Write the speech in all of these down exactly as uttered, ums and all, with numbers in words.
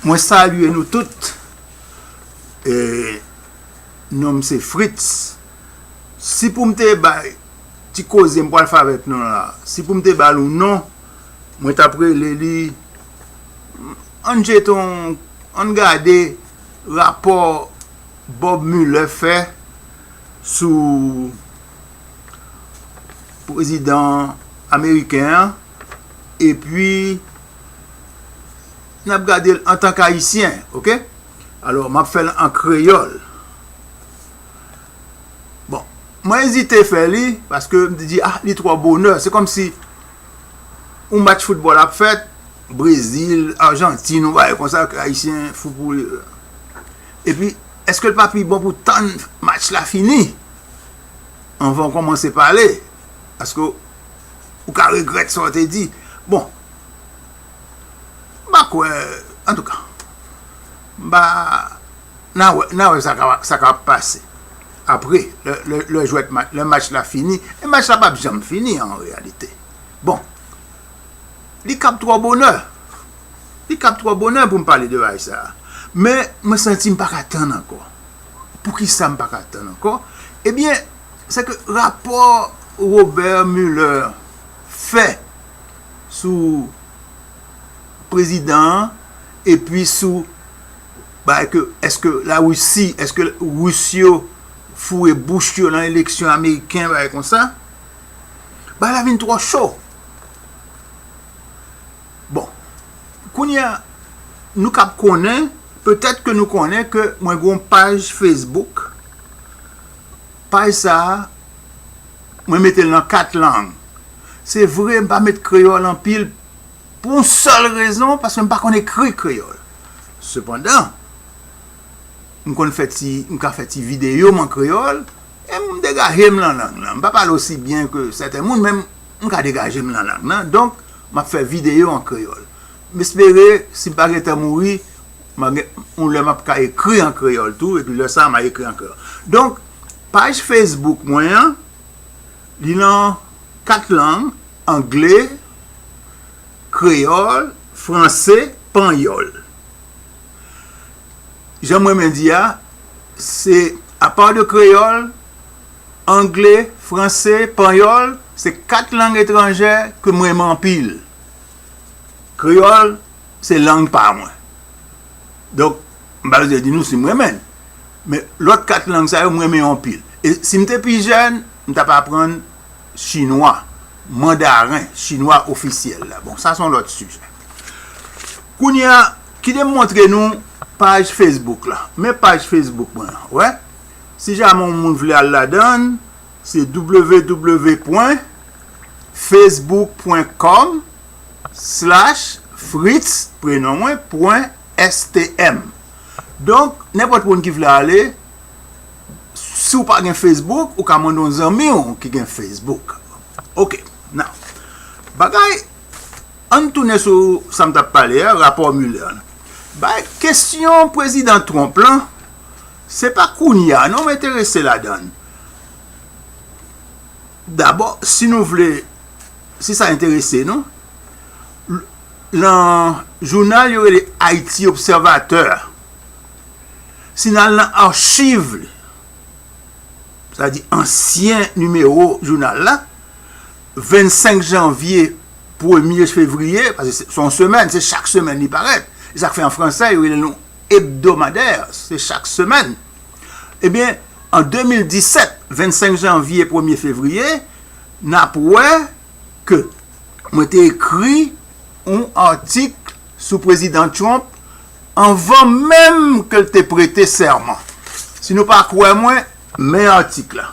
Mwen salye nou tout. E, non m se Fritz. Si pou m te bay ti koze m pral fè avèk nou la, si pou m te ba l yon non, mwen t ap rele li, ann jete yon, ann gade rapò Bob Mueller fè sou prezidan ameriken an, epi n ap gade l antank Ayisyen, oke? Alò, m ap fè l an kreyòl. Bon, mwen ezite fè li, paske m te di, ah, li twò bonè. Se kòmsi yon match foutbòl ap fèt, Brezil, Ajantin, yon bagay konsa, ke Ayisyen fou pou li. Epi, èske l pa pi bon pou tann match la fini anvan w kòmanse pale? Paske ou ka regrèt sa w te di. Bon, m pa kwè, antouka, m pa, n a wè, n a wè sa ka, sa ka pase. Apre, lè, lè, lè jwèt ma-, lè match la fini, e match la p ap janm fini an reyalite. Bon, li kab twò bonè. Li kab twò bonè pou m pale de bagay sa a. Men, mwen santi m pa ka tann ankò. Poukisa m pa ka tann ankò? Ebyen, se ke rapò Robert Mueller fè sou prezidan an, epi sou bagay ke, èske Larisi, èske Ris yo foure bouch yo nan eleksyon ameriken, bagay konsa, bagay la vin twò cho. Bon, kounye a, nou kab konnen, petèt ke nou konnen ke mwen gen yon paj Facebook. Paj sa a, mwen mete l nan kat lang. Se vre, m pa met kreyòl anpil pou yon sèl rezon, paske m pa konn ekri kreyòl. Sepandan, m konn fè ti, m ka fè ti videyo m an kreyòl, e m degaje m nan lang lan. M pa pale osi byen ke sèten moun, men m ka degaje m nan lang lan. Donk, m ap fè videyo an kreyòl. M espere, si m pa gentan mouri, m a gen, yon lè m ap ka ekri an kreyòl tou, epi lè sa a, m a ekri an kreyòl. Donk, paj Facebook mwen an, li nan kat lang, angle, kreyòl, franse, panyòl. Jan mwen menm di a, se apa de kreyòl, angle, franse, panyòl, se kat lang etranjè ke m renmen anpil. Kreyòl, se lang pa mwen. Donk, m pa bezwen di nou si m renmen l. Men lòt kat lang sa yo, m renmen yo anpil. E si m te pi jèn, m t ap aprann chinwa, mandaren, chinwa ofisyèl la. Bon, sa se yon lòt sijè. Kounye a, kite m montre nou paj Facebook la. Men paj Facebook mwen an, wè. Si jamè yon moun vle al ladan l, se w w w pwen facebook pwen kòm slash fritz, prenon mwen, pwen S T M. Donk, nenpòt moun ki vle ale, si w pa gen Facebook, ou ka mande yon zanmi w ki gen Facebook. Oke, now, bagay, ann tounen sou sa m t ap pale a, rapò Mueller an. Bay kesyon prezidan Trump lan, se pa kounye a non m enterese ladan l. Dabò, si nou vle, si sa enterese nou, l-, nan jounal yo rele Haïti Observateur, si n al nan achiv li, sa di ansyen nimewo jounal la, vennsenk janvye, premye fevriye, paske se, se yon semèn, se chak semèn li parèt. E sa k fè an fransè, yo rele l yon hebdomadaire, se chak semèn. Ebyen, an de mil disèt, vennsenk janvye, premye fevriye, n ap wè ke mwen te ekri yon atik sou prezidan Trump anvan menm ke l te prete sèman. Si nou pa kwè mwen, men atik la.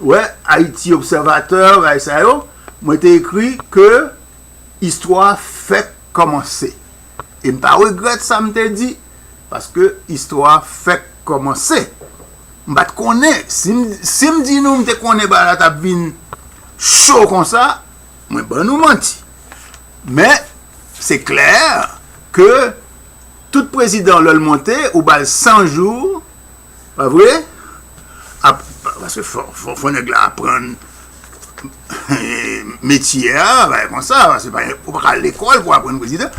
Wè, Haïti Observateur, bagay sa yo, mwen te ekri ke istwa fèk kòmanse. E m pa regrèt sa m te di, paske istwa fèk kòmanse. M pa t konnen, si m, si m di nou m te konnen bagay la t ap vin cho konsa, mwen ban nou manti. Men, se klè ke tout prezidan, lè l monte, ou ba l san jou, pa vre? Ap-, paske fò, fò, fò nèg la aprann metye a, bagay konsa, se pa, ou pa ka al lekòl pou aprann prezidan.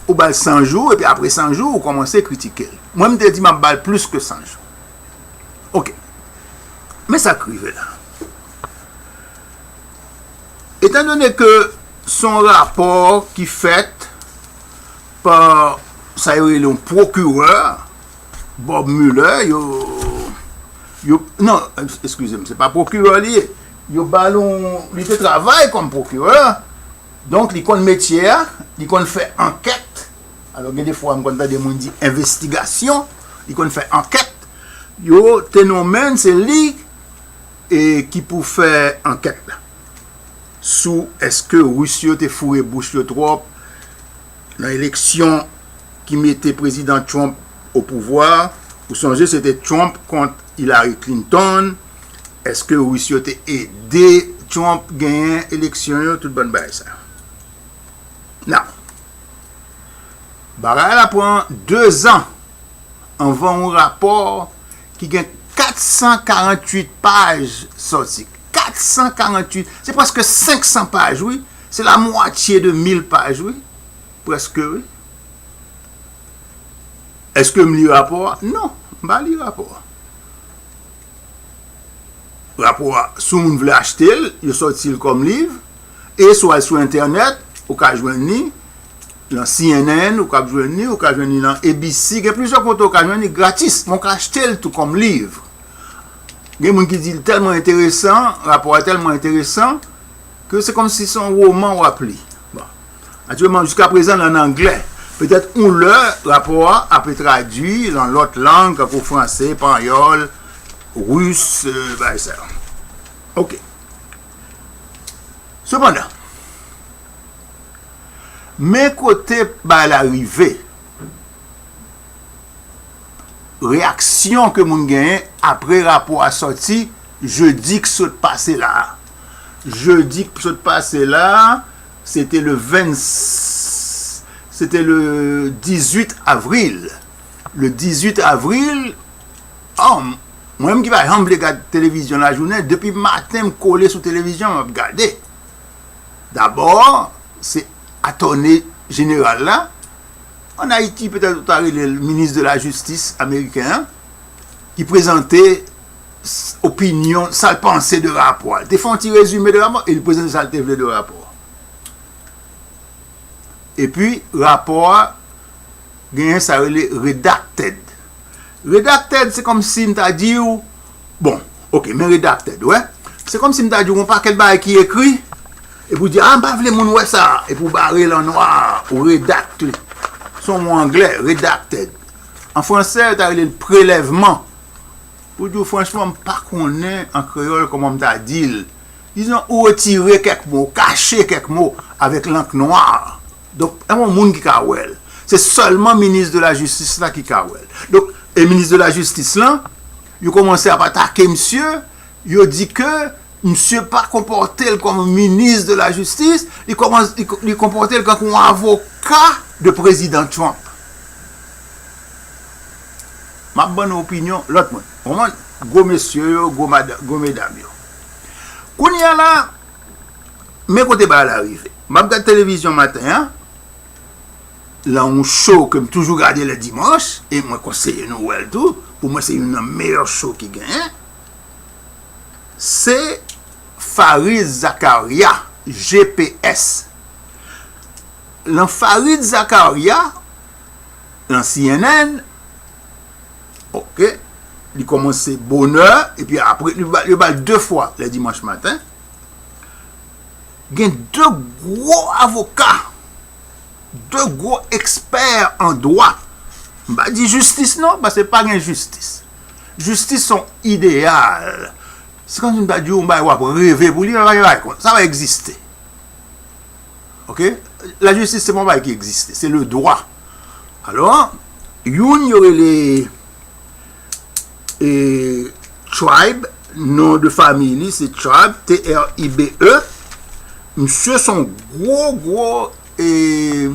Ou ba l san jou, epi apre san jou, ou kòmanse kritike l. Mwen, m te di m ap ba l plis ke san jou. Oke. Men sa k rive la. Etandone ke se yon rapò ki fèt pa sa yo rele yon pwokirè, Bob Mueller, yo, yo, non, eskize m, se pa pwokirè li ye. Yo ba l yon, li te travay kòm pwokirè, donk li konn metye a, li konn fè ankèt. Alò, gen de fwa, m konn tande moun di envestigasyon, li konn fè ankèt. Yo te nonmen l, se li e ki pou fè ankèt la sou èske Ris yo te foure bouch yo twòp nan eleksyon ki mete Prezidan Trump o pouvwa. Ou sonje se te Trump kont Hillary Clinton. Èske Ris yo te ede Trump genyen eleksyon yo? Tout bann bagay sa. Now, bagay la pran de zan anvan yon rapò ki gen kat san karanntuit paj sòti. Kat san karanntuit, se prèske senk san paj, wi. Se la mwatye de mil paj, wi. Prèske, wi. Èske m li rapò a? Non, m pa li rapò a. Rapò a, si yon moun vle achte l, yo sòti l kòm liv. E si w al sou entènèt, ou ka jwenn li nan C N N, ou ka jwenn li, ou ka jwenn li nan A B C. Gen plizyè kote ou ka jwenn li gratis, men ou ka achte l tou kòm liv. Gen moun ki di l tèlman enteresan, rapò a tèlman enteresan, ke se kòmsi se yon woman w ap li. Bon. Aktyèlman, jiska prezan, l ann anglè. Petèt, yon lè, rapò a ape tradui nan lòt lang, tankou franse, panyòl, ris, euh, bagay sa yo. Oke. Sepandan, men kote bagay la rive. Reyaksyon ke moun genyen apre rapò a sòti jedi k sot pase la a. Jedi k sot pase la a, se te le ven, se te le dizuit avril. Le dizuit avril, oh, mwen menm ki pa janm vle gad televizyon lajounen, depi maten m kole sou televizyon, m ap gade. Dabò, se atòne jeneral la, ann Ayiti, petèt ou ta rele l minis de la jistis ameriken an, ki prezante s-, opinyon, sa l panse de rapò a. Li te fè yon ti rezime de rapò a, e li prezante sa l te vle de rapò a. Epi, rapò a, genyen sa rele redacted. Redacted, se kòmsi m ta di w, bon, oke, men redacted, wè. Se kòmsi m ta di w, yon pakèt bagay ki ekri, epi w di, a, m pa vle moun wè sa, epi w bare l an nwa, ou redact li. Se yon mo anglè, redacted. An fransè, yo ta rele l prelèvman. Pou di w franchman, m pa konnen an kreyòl kòman m ta di l. Dizon, ou retire kèk mo, ou kache kèk mo avèk lank nwa. Donk, e yon moun ki ka wè l. Se sèlman minis de la jistis la ki ka wè l. Donk, e minis de la jistis lan, yo kòmanse ap atake misye, yo di ke misye pa konpòte l kòm minis de la jistis, li kòmanse, li, li konpòte l tankou yon avoka de prezidan Trump. M ap ban nou opinyon lòt moun. Konprann? Gwo mesye yo, gwo mada-, gwo medam yo. Kounye a la, men kote bagay la rive. M ap gad televizyon maten an, lan yon show ke m toujou gade lè dimanch, e mwen konseye nou wè l tou, pou mwen se youn nan meyè show ki genyen, se Fareed Zakaria, G P S. Lan Fareed Zakaria, lan C N N, oke, li kòmanse bonè, epi apre, li ba, yo ba l de fwa lè dimanch maten. Gen de gwo avoka, de gwo ekspè an dwa. M pa di jistis non, paske pa gen jistis. Jistis se yon ideyal. Se kòmsi m ta di w yon bagay w ap reve pou li, men pa gen bagay konsa, sa pa egziste. Oke? Lajistis se pa yon bagay ki egziste, se le dwa. Alò, youn yo rele, e, Tribe, non de fanmi li se Tribe, T R I B E. Misye se yon gwo, gwo, e,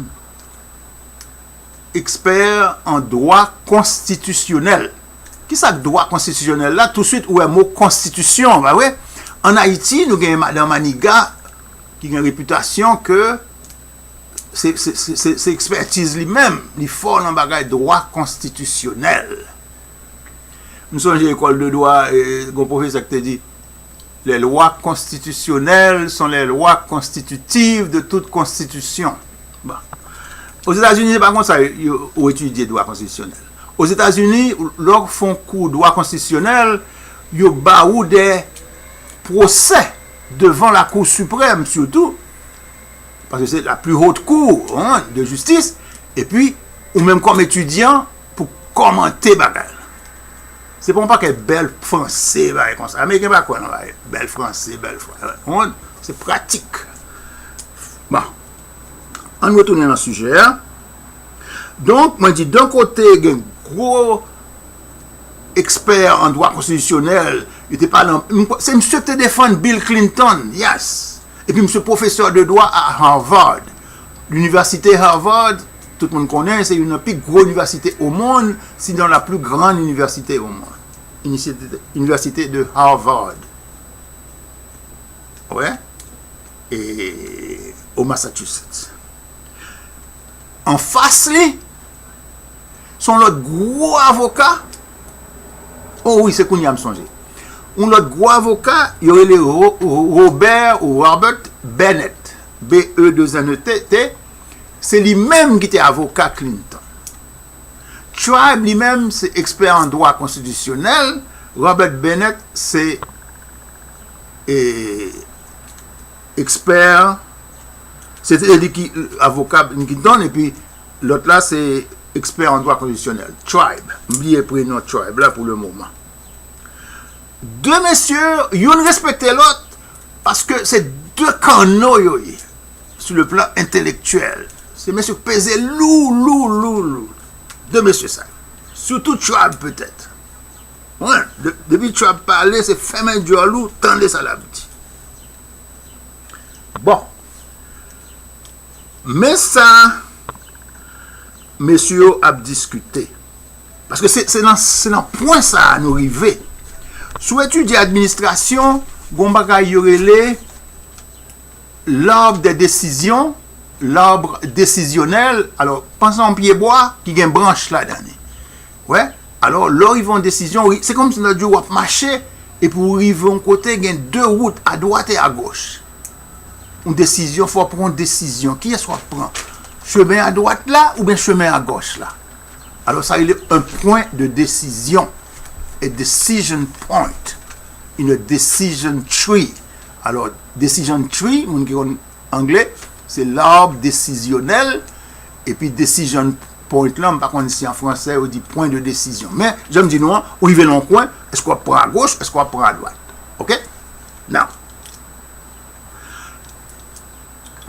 ekspè an dwa konstitisyonèl. Kisa k dwa konstitisyonèl la? Touswit ou wè mo konstitisyon, pa vre? Ann Ayiti, nou gen madan Maniga ki gen repitasyon ke se, se, se, se, se ekspètiz li menm, li fò nan bagay dwa konstitisyonèl. M sonje lekòl de dwa, e, gon pwofesè ki te di, les lois constitutionnelles sont les lois constitutives de toute constitution. Bon. Ozetazini, se pa konsa yo, yo etidye dwa konstitisyonèl. Ozetazini, lè w fè yon kou dwa konstitisyonèl, yo ba ou de pwosè devan la Cour suprême, sitou, paske se la plus haute cour, hein, de justice, epi ou menm kòm etidyan pou kòmante bagay la. Se pa yon pakèt bèl franse, bagay konsa. Ameriken pa kwè nan bagay bèl franse, bèl franse. Se pratik. Bon. Ann retounen nan sijè a. Donk, mwen di, d'un kote, gen gwo ekspè an dwa konstitisyonèl, yo te pale an, se misye ki te defann Bill Clinton, yes. Epi misye pwofesè de dwa a Harvard. Linivèsite Harvard, tout moun konnen, se youn nan pi gwo inivèsite o monn, sinon la plus grande université au monde. Inivèsite, Inivèsite de Harvard. Wè? E, o Massachusetts. Anfas li, se yon lòt gwo avoka. O wi, se kounye a m sonje. Yon lòt gwo avoka, yo rele Ro-, Ro-, Robert ou Robert Bennett. B E deux N E T T. Se li menm ki te avoka Clinton. Tribe, li menm, se ekspè an dwa konstitisyonèl. Robert Bennett, se, e, ekspè, se te li ki avoka Clinton, epi lòt la, se ekspè an dwa konstitisyonèl. Tribe. M bliye prenon Tribe la pou le moman. De mesye, youn respekte lòt, paske se de kanno yo ye, sou le plan entelektyèl. Se mesye k peze lou, lou, lou, lou. De mesye sa yo. Sitou Tribe, petèt. Wi, de-, depi Tribe pale, se fèmen dyòl ou, tande sa l ap di. Bon. Men sa mesye yo ap diskite. Paske se, se nan, se nan pwen sa a nou rive. Si w etidye administrasyon, gen yon bagay yo rele l'arbre des décisions, l'arbre décisionnel. Alò, panse yon pye bwa ki gen branch ladan li. Wè? Alò, lè w rive yon desizyon, w ri-, se kòmsi lòt jou w ap mache, epi w rive yon kote, gen de wout, adwat e agòch. Yon desizyon, fò w pran yon desizyon. Kiyès w ap pran? Chemen adwat la oubyen chemen agòch la? Alò, sa rele un point de décision. A decision point. Une decision tree. Alò, decision tree, moun ki konn anglè, se l'arbre décisionnel, epi decision point lan, m pa konn si an fransè yo di point de décision. Men, jan m di nou an, ou rive nan yon kwen, èske w ap pran agoch, èske w ap pran adwat? Oke? Now,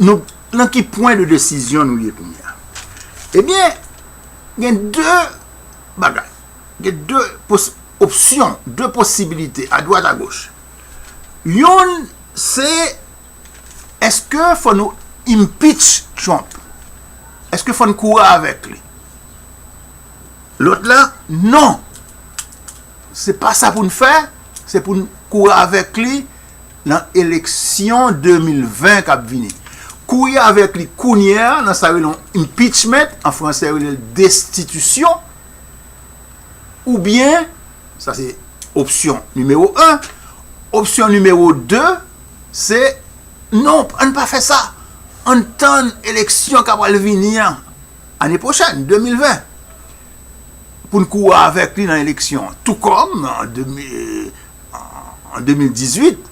nou, nan ki pwen de desizyon nou ye kounye a? Ebyen, gen de bagay. Gen de pos-, opsyon, de posibilite, adwat, agoch. Youn, se, èske fò nou impeach Trump? Èske fò n kouri avèk li? Lòt la, non. Se pa sa pou n fè, se pou n kouri avèk li nan eleksyon de mil ven k ap vini. Kouri avèk li kounye a, nan sa yo rele yon impeachment, an fransè yo rele l destitisyon, oubyen, sa se opsyon nimewo en, opsyon nimewo de, se, non, ann pa fè sa, ann tann eleksyon k ap pral vini an, ane pwochèn, de mil ven, pou n kouri avèk li nan eleksyon an. Tou kòm an de mil, an de mil dizuit,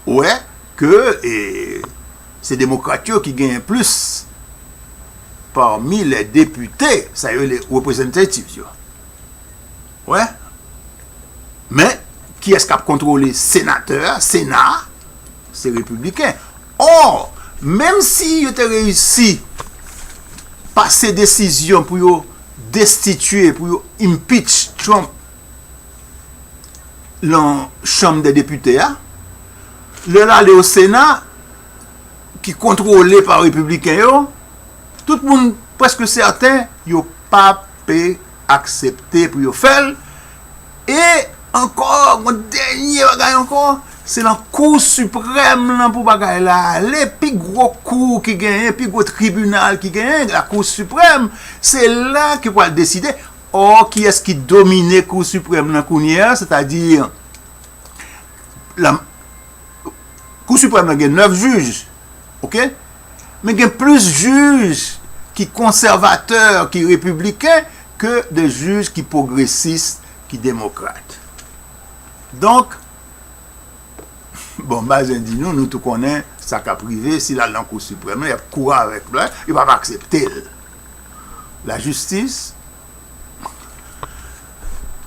ou wè ke, e, se demokrat yo ki genyen plis pami les députés, sa yo rele representatives yo. Wè. Men, kiyès k ap kontwole senatè a, sena a? Se repibliken. Or, menm si yo te reyisi pase desizyon pou yo destitye, pou yo impeach Trump nan Chanm dè Depite a, lè l ale o Sena, ki kontwole pa repibliken yo, tout moun prèske sèten yo p ap aksepte pou yo fè l. E ankò, yon dènye bagay ankò, Se nan Kou Siprèm lan pou bagay la ale, pi gwo kou ki genyen, pi gwo tribinal ki genyen, la Kou Siprèm, se la ki pral deside. Or, kiyès ki domine Kou Siprèm lan kounye a, sètadi, la, Kou Siprèm lan gen nèf jij, oke? Men gen plis jij ki konsèvatè, ki repibliken, ke de jij ki pwogresis, ki demokrat. Donk, bon, m pa bezwen di nou, nou tou konnen sa k ap rive, si l al nan Kou Siprèm lan, y ap kouri avèk l, yo p ap aksepte l. Lajistis,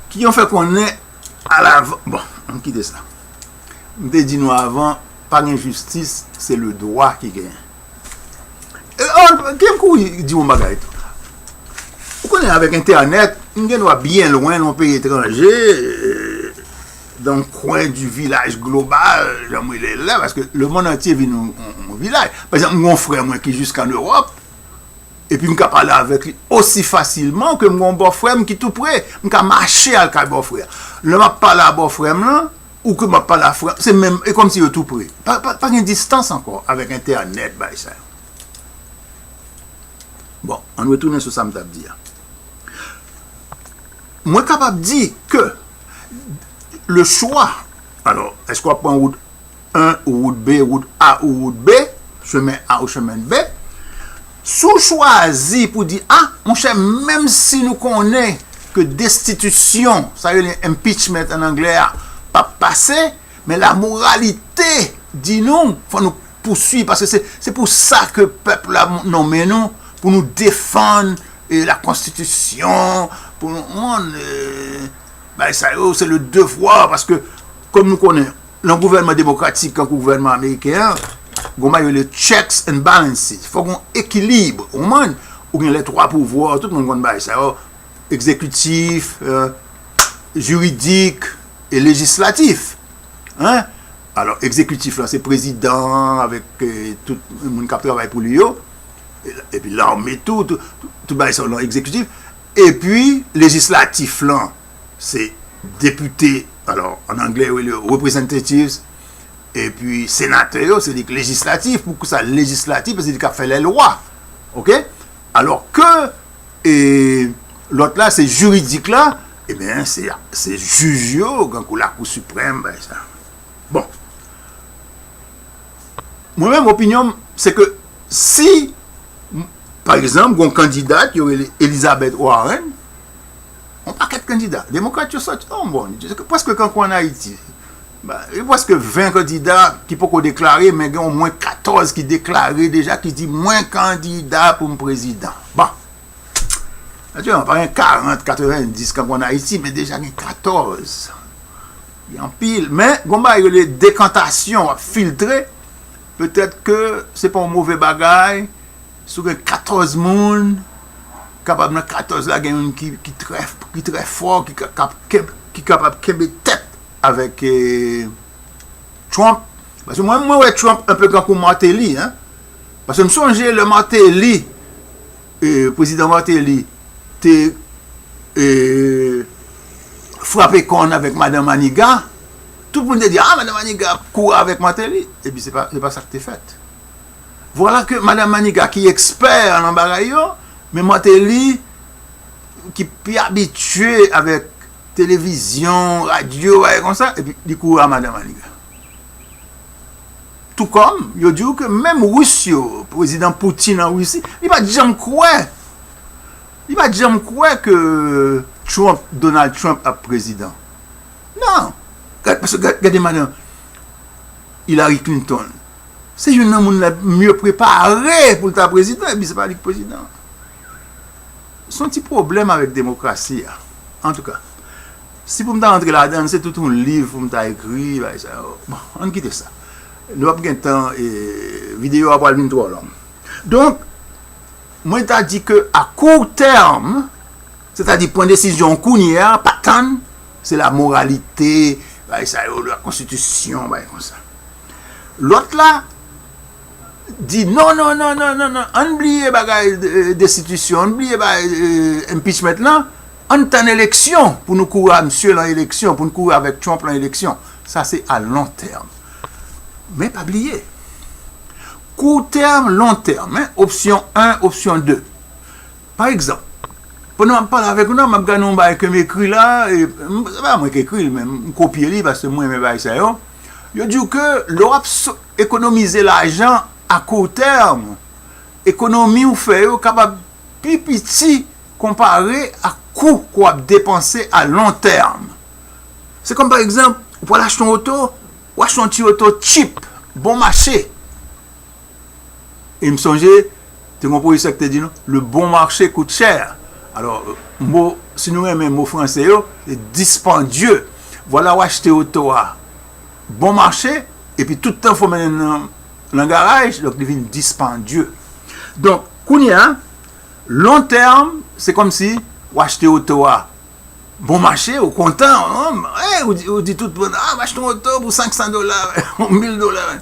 ki yon fè konnen alavan, bon, ann kite sa. M te di nou avan, pa gen jistis, se le dwa ki genyen. E, oh, kite m kouri di yon bagay tou. Ou konnen, avèk entènèt, m gen dwa byen lwen, nan yon peyi etranje, euh, dans un coin du village global, jan m rele l la, paske lemonn antye vin yon, yon, yon vilaj. Pa egzanp, m gen yon frè mwen ki jiska an Ewòp, epi m ka pale avèk li osi fasilman ke m gen yon bòfrè m ki tou pre. M ka mache al kay bòfrè a. Lè m ap pale a bòfrè m lan, ou ke m ap pale a frè, se menm, e kòmsi yo tou pre. Pa, pa, pa gen distans ankò avèk entènèt, bagay sa yo. Bon, ann retounen sou sa m t ap di a. Mwen kapab di ke le choix, alò, èske w ap pran wout en ou wout B, wout A ou wout B, chemin A ou chemin B, si w chwazi pou di, a, monchè, menm si nou konnen ke destitisyon, sa yo rele impeachment an anglè a, p ap pase, men lamoralite di nou, fò nou pouswiv, paske se, se pou sa ke pèp la nonmen nou, pou nou defann, e, lakonstitisyon, pou nou rann, e, bagay sa yo, se le devwa, paske, kòm nou konnen, nan gouvènman demokratik, tankou gouvènman ameriken an, gon bagay yo rele checks and balances. Fò gon ekilib, ou konprann? Ou gen les trois pouvoirs, tout moun konn bagay sa yo, egzekitif, euh, jiridik e lejislatif. Hein? Alò, egzekitif la, se prezidan avèk, euh, tout moun k ap travay pou li yo. E, epi lame tou, tout, tout, tout bagay sa yo nan egzekitif. Epi, lejislatif lan, se depite, alò, an anglè, yo rele representatives, epi senatè yo, se li k lejislatif. Poukisa lejislatif? Paske se li k ap fè lè lwa. Oke? Alò ke, e, lòt la, se jiridik la, ebyen, se, se jij yo, tankou Lakou Siprèm, bagay sa. Bon. Mwen menm, opinyon m, se ke si, m, pa egzanp, gon kandidat, yo rele Elizabeth Warren, yon pakèt kandida, demokrat yo sòti, oh, bon, se prèske tankou ann Ayiti. Ba, gen prèske ven kandida ki poko deklare, men gen omwen katòz ki deklare deja, ki di, mwen kandida pou m prezidan. Bon. Aktyèlman, pa gen karant, katrevenndis kankou ann Ayiti, men deja gen katòz. Gen anpil. Men, gon bagay yo rele dekantasyon, w ap filtre. Petèt ke se pa yon move bagay. Si w gen katòz moun, kapab nan katòz la, gen youn ki, ki trè, ki trè fò, ki ka, kap, kenb, ki kapab kenbe tèt avèk, eh, Trump. Paske mwen, mwen wè Trump enpe tankou Martelly, hein. Paske m sonje lè Martelly, eh, prezidan Martelly, te, eh, frape kòn avèk madan Manigat, tout moun te di, ah, madan Manigat ap kouri avèk Martelly. Epi se pa, se pa sa k te fèt. Vwala ke madan Manigat ki ekspè nan bagay yo, men Martelly ki pi abitye avèk televizyon, radyo, bagay konsa, epi li kouri a madan Manigat. Tou kòm, yo di w ke menm Ris yo, prezidan Putin an Risi, li pa t janm kwè, li pa t janm kwè ke Trump, Donald Trump ap prezidan. Non. Gad, paske gad, gade madan Hillary Clinton. Se youn nan moun le mye prepare pou l ta prezidan, epi se pa li k prezidan. Se yon ti pwoblèm avèk demokrasi a. Antouka, si pou m ta rantre ladan l, se tout yon liv pou m ta ekri, bagay sa yo. Bon, ann kite sa. Nou p ap gen tan, e, videyo a pral vin twò long. Donk, mwen ta di ke a kou tèm, sètadi pran desizyon kounye a, pa tann, se lamoralite, bagay sa yo, lakonstitisyon, bagay konsa. Lòt la di, non, non, non, non, non, non, ann bliye bagay, e, destitisyon, ann bliye bagay, e, impeachment lan, ann tann eleksyon pou nou kouri a misye lan eleksyon, pou nou kouri avèk Trump lan eleksyon. Sa se a lon tèm. Men pa bliye, kou tèm, lon tèm, hein, opsyon en, opsyon de. Pa egzanp, pandan m ap pale avèk nou, m ap gade yon bagay ke m ekri la, e, m, se pa mwen ki ekri l, men m kopye li paske mwen renmen bagay sa yo. Yo di w ke lè w ap so-, ekonomize lajan a kou tèm, ekonomi ou fè yo kapab pi piti konpare ak kou ke w ap depanse a lon tèm. Se kòm pa egzanp, ou pral achte yon oto, ou achte yon ti oto cheap, bon mache. E m sonje, te gen yon pwofesè ki te di nou, le bon marché coûte cher. Alò, mo, si nou renmen mo franse yo, se dispandye. Vwala, w achte oto a bon mache, epi tout tan fò mennen nan, nan garaj, donk li vin dispandye. Donk, kounye a, lon tèm, se kòmsi w achte oto a bon mache, ou kontan, hein, ou di, ou di tout moun, ah, m achte yon oto pou senk san dola, yon mil dola.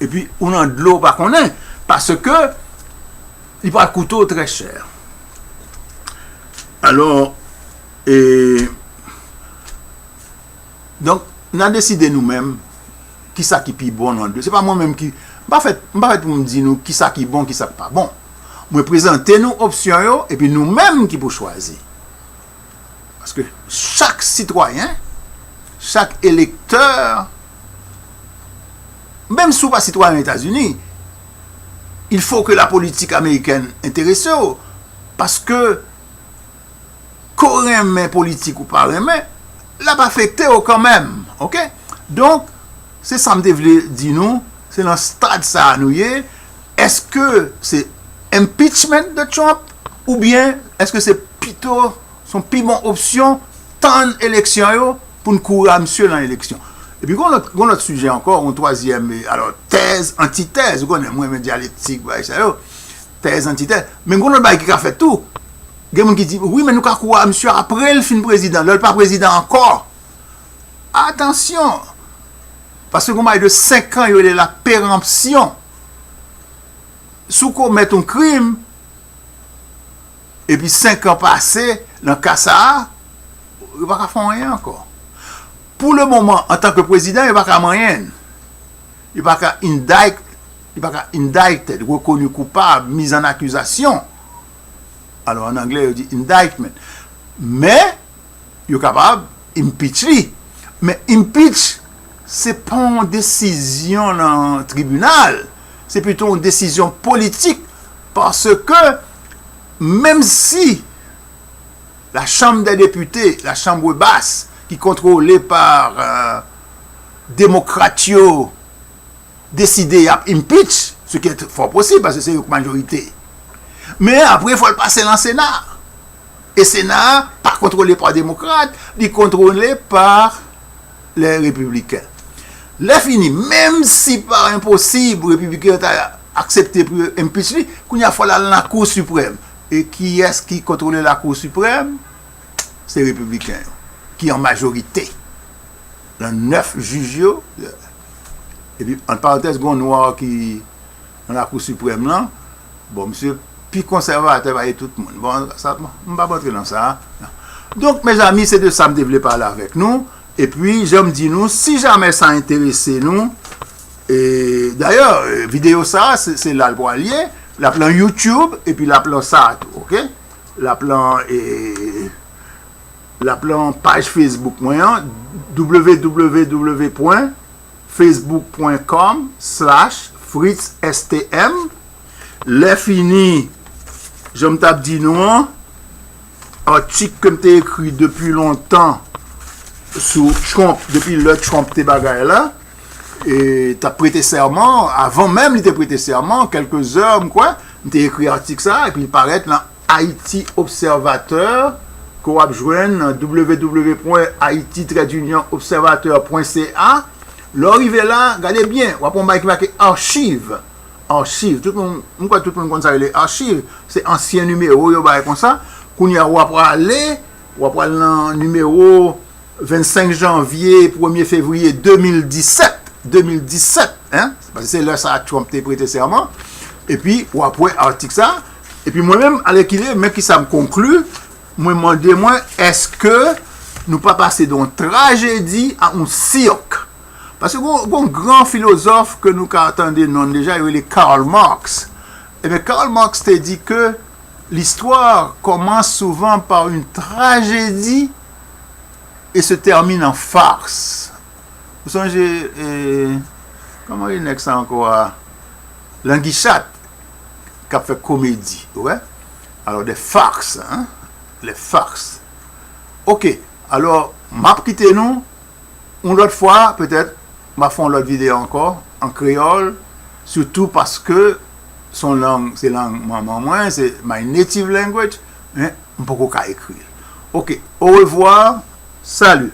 Epi, ou nan dlo, ou pa konnen, paske li pral koute w trè chè. Alò, e, donk, n a deside nou menm kisa ki pi bon nan de. Se pa mwen menm ki, m pa fèt, m pa fèt pou m di nou kisa ki bon, kisa ki pa bon. Mwen prezante nou opsyon yo, epi nou menm ki pou chwazi. Paske chak sitwayen, chak elektè, menm si w pa sitwayen Etazini, il faut que la politique américaine enterese w, paske ke w renmen politik ou pa renmen, l ap afekte w kanmenm, oke? Donk, se sa m te vle di nou, se nan stad sa a nou ye, èske se impeachment de Trump, oubyen èske se pito, se yon pi bon opsyon, tann eleksyon yo pou n kouri a misye nan eleksyon? Epi gon lòt, gon lòt sijè ankò, yon twazyèm, e, alò, tèz, antitèz, ou konnen, mwen renmen dyalektik, bagay sa yo, tèz, antitèz. Men gon lòt bagay ki ka fèt tou. Gen moun ki di, wi, men nou ka kouri a misye apre l fin prezidan, lè l pa prezidan ankò. Atansyon! Paske gon bagay de senk an, yo rele la peranpsyon. Si w komèt yon krim, epi senk an pase, nan ka sa a, yo pa ka fè anyen ankò. Pou le moman, antanke prezidan, yo pa ka manyen l. Yo pa ka indict, yo pa ka indicted, rekoni koupab, miz an akizasyon. Alò, an anglè, yo di indictment. Men, yo kapab impeach li. Men impeach, se pa yon desizyon nan tribinal. Se pito yon desizyon politik. Paske, menm si la Chambre des députés, la Chambre basse, ki kontwole pa, euh, demokrat yo, deside y ap impeach, ce qui est fort possible, paske se yo k majorite. Men apre, fò l pase nan Sena. E Sena a pa kontwole pa demokrat, li kontwole pa lè repibliken. Lè fini, menm si pa enposib, repibliken yo ta aksepte pou yo impeach li, kounye a fò l al nan Kou Siprèm. E kiyès ki kontwole Lakou Siprèm? Se repibliken yo, ki an majorite. Nan nèf jij yo, epi, ant parantèz, gon nwa ki nan Lakou Siprèm lan, bon, misye pi konsèvatè pase tout moun. Bon, sa, m p ap antre nan sa. Donk, mezanmi, se de sa m te vle pale avèk nou. Epi, jan m di nou, si jamè sa enterese nou, e, dayè, e, videyo sa, se, se la l pral ye, l ap lan YouTube, epi l ap lan sa tou, oke? L ap lan, e, l ap lan paj Facebook mwen an, www pwen facebook pwen com slash fritz stm. Lè fini, jan m t ap di nou an, atik ke m te ekri depi lontan sou Trump, depi lè Trump te bagay la, e t ap prete sèman, avan menm li te prete sèman, kèlke zè, m kwè, m te ekri atik sa, epi li parèt nan Haïti Observateur, ke w ap jwenn nan www pwen haiti trait d'union observateur pwen ca. Lè w rive la, gade byen, w ap wè yon bagay ki make achiv. Achiv. Tout moun, m kwè tout moun konn sa rele achiv. Se ansyen nimewo yo bay konsa. Kounye a, w ap prale, w ap pral nan nimewo vennsenk janvye, premye fevriye de mil disèt. De mil disèt, hein? Paske se lè sa a Trump te prete sèman. Epi, w ap wè atik sa. Epi mwen menm, alèkile, men kisa m konkli. Mwen mande mwen, èske nou pa pase de yon trajedi a yon sirk? Paske gon, gon gran filozòf ke nou ka tande non deja, yo rele Karl Marx. Ebyen, Karl Marx te di ke l'histoire commence souvent par une tragédie et se termine en farce. Ou sonje, e, kòman e nèg sa ankò a? Languichat k ap fè komedi, ou wè? Alò, de fars, hein? Les farces. Ok, alò, m ap kite nou, yon lòt fwa, petèt, m ap fè yon lòt videyo ankò, an kreyòl, sitou paske se yon lang, se lang manman mwen, se my native language, men m poko ka ekri l. Ok, au revoir, salut.